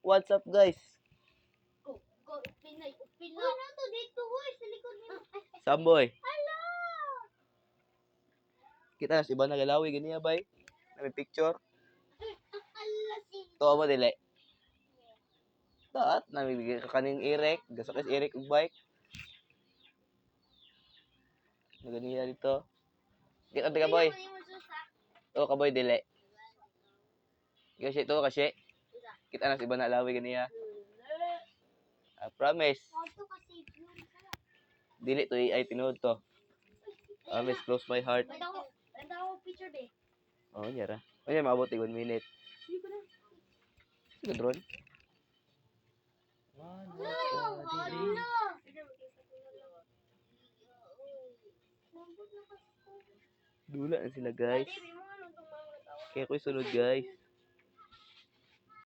What's up, guys? Go, go, Pinay, Pinay. Ano to dito, hoy, sa likod niyo. Samboy. Hala! Kita na si iba nagalawi ganiya bay. Na may picture. Ala si Tuwa mo dili. Taat na may kaning Eric, gasak si Eric og bike. Naganiya dito. Kita ka, boy. Oh, ka, boy, dili. Ikaw siya, to kasi. Kita na si iba na alawi ganiya. I promise. Auto kasi yun. Dili to AI, tinuod to. Promise, close my heart. Banda ako picture be. Oh, niya ra. Oh, niya maabot 1 minute. Sige ko na. Sige, drone. Hala! Dula na sila, guys. Kaya ko'y sunod, guys.